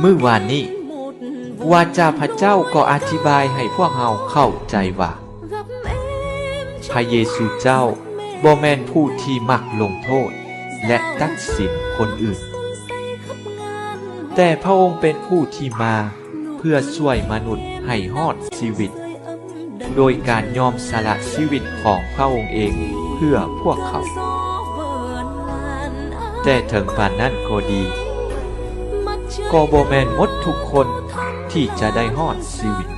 ມື້ວານນີ້ ວາຈາພະເຈົ້າກໍອະທິບາຍໃຫ້ພວກເຮົາເຂົ້າໃຈວ່າ ພະເຢຊູເຈົ້າບໍ່ແມ່ນຜູ້ທີ່ມັກລົງໂທດ ແລະ ຕັດສິນຄົນອື່ນ, ແຕ່ພະອົງເປັນຜູ້ທີ່ມາເພື່ອຊ່ວຍມະນຸດໃຫ້ຮອດຊີວິດ ໂດຍການຍອມສະຫຼະຊີວິດຂອງພະອົງເອງເພື່ອພວກເຂົາ. ແຕ່ເຖິງປານນັ້ນກໍດີ, ກໍບໍ່ແມ່ນໝົດທຸກຄົນທີ່ຈະໄດ້ຮອດຊີວິດ,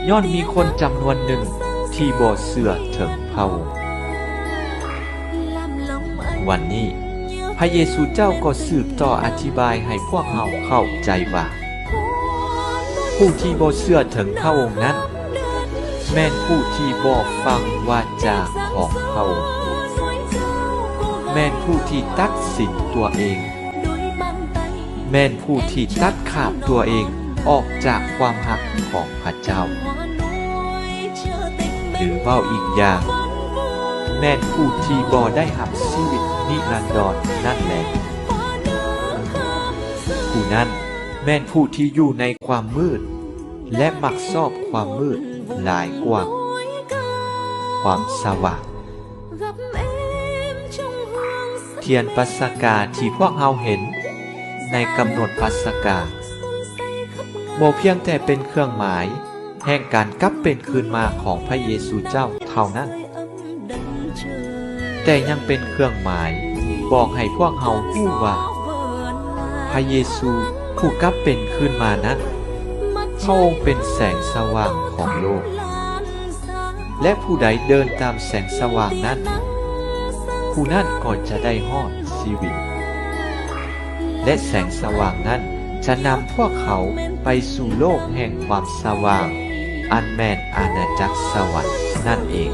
ຍ້ອນມີຄົນຈຳນວນໜຶ່ງທີ່ບໍ່ເຊື່ອເຖິງພະອົງ. ວັນນີ້ ພະເຢຊູເຈົ້າກໍສືບຕໍ່ອະທິບາຍໃຫ້ພວກເຮົາເຂົ້າໃຈວ່າ ຜູ້ທີ່ບໍ່ເຊື່ອເຖິງພະອົງນັ້ນ ແມ່ນຜູ້ທີ່ບໍ່ຟັງວາຈາຂອງພະອົງ, ແມ່ນຜູ້ທີ່ຕັດສິນຕົວເອງ, ແມ່ນຜູ້ທີ່ຕັດຂາດຕົວເອງອອກຈາກຄວາມຮັກຂອງພະເຈົ້າ, ຫຼືເວົ້າອີກຢ່າງ, ແມ່ນຜູ້ທີ່ບໍ່ໄດ້ຮັບຊີວິດນິລັນດອນນັ້ນແລ. ຜູ້ນັ້ນແມ່ນຜູ້ທີ່ຢູ່ໃນຄວາມມືດ ແລະ ມັກຊອບຄວາມມືດຫຼາຍກວ່າຄວາມສະຫວ່າງ. ທຽນປາສະກາທີ່ພວກເຮົາເຫັນໃນກຳນົດປາສະກາ ບໍ່ພຽງແຕ່ເປັນເຄື່ອງໝາຍແຫ່ງການກັບເປັນຄືນມາຂອງພະເຢຊູເຈົ້າເທົ່ານັ້ນ, ແຕ່ຍັງເປັນເຄື່ອງໝາຍບອກໃຫ້ພວກເຮົາຮູ້ວ່າ ພະເຢຊູຜູ້ກັບເປັນຄືນມານັ້ນ, ພະອົງເປັນແສງສະຫວ່າງຂອງໂລກ, ແລະ ຜູ້ໃດເດີນຕາມແສງສະຫວ່າງນັ້ນ, ຜູ້ນັ້ນກໍຈະໄດ້ຮອດຊີວິດ, ແລະ ແສງສະຫວ່າງນັ້ນຈະນຳພວກເຂົາໄປສູ່ໂລກແຫ່ງຄວາມສະຫວ່າງ, ອັນແມ່ນອານາຈັກສະຫວັນນັ້ນເອງ.